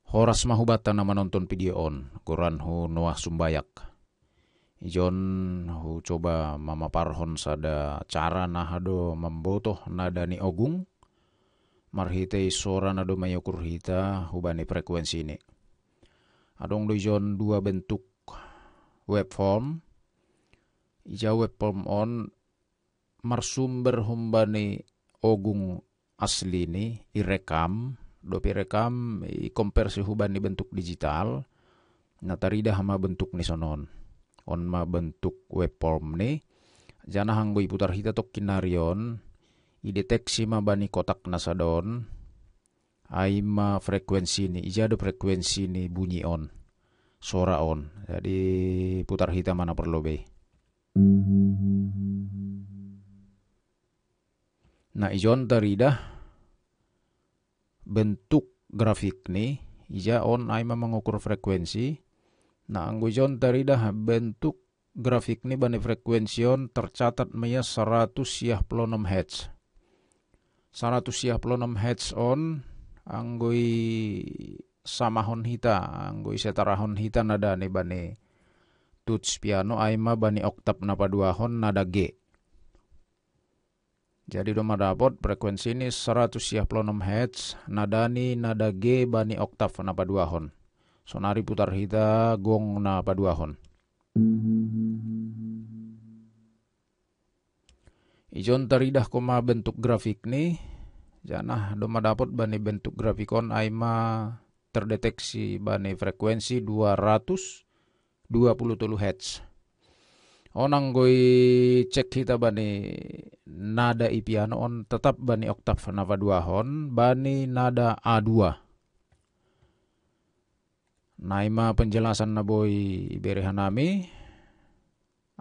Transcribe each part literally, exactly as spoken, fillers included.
Horas ma hubata na manonton video on, goranhu Noah Sumbayak. Ijon hucoba mamaparhon sada cara naha do mambotoh nada ni ogung, marhitei sora na do maiukur hita hubani frekuensi ni. Adong do ijon dua bentuk waveform. Ija waveform on marsumber humbani ogung asli ni, irekam, dope irekam, ikompersi hubani bentuk digital, na taridah ma bentuk ni sonon. On ma bentuk waveform ni, janah anggo iputar hita tokkin nari on, ideteksi ma bani kotak na sada on, ai ma frekuensi ni, ija do frekuensi ni bunyi on, sora on. Jadi putar hita ma na parlobei. Na ijon taridah bentuk grafik ni, ija on ai ma mangukur frekuensi. Na anggo ijon taridah bentuk grafik ni bani frekuensi on tercatat ma ia saratus siah puluh onom hertz. Saratus siah puluh onom hertz on anggo i samahon hita, anggo i setarahon hita nada ni bani tuts piano ai ma bani oktav na paduahon nada G. Jadi do ma dapot frekuensi ni saratus siah puluh onom hertz, nada ni nada G bani oktav na paduahon. Sonari putar hita gong na paduahon. Ijon taridah koma bentuk grafik ni, janah do ma dapot bani bentuk grafik on ai ma terdeteksi bani frekuensi dua ratus dua puluh tolu hertz. On anggo i cek hita bani nada i piano on tetap bani oktav na paduahon, bani nada A dua. Na i ma penjelasan na boi ibere hanami,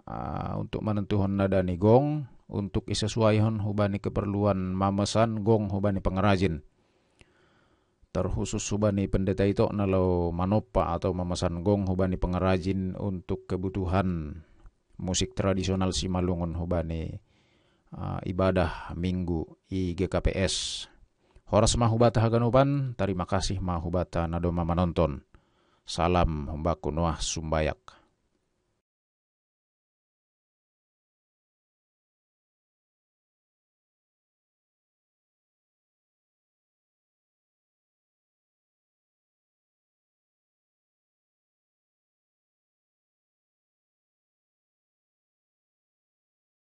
ah, untuk manentuhon nada ni gong, untuk isesuaihon hubani keperluan mamesan gong hubani pengrajin. Terkhusus hubani pendeta ito na laho manompa atau mamesan gong hubani pengrajin untuk kebutuhan musik tradisional Simalungun hubani, ah, ibadah Minggu i G K P S. Horas ma hubata haganupan, tarima kasih ma hubata na domma manonton. Salam humbakku Noah Sumbayak.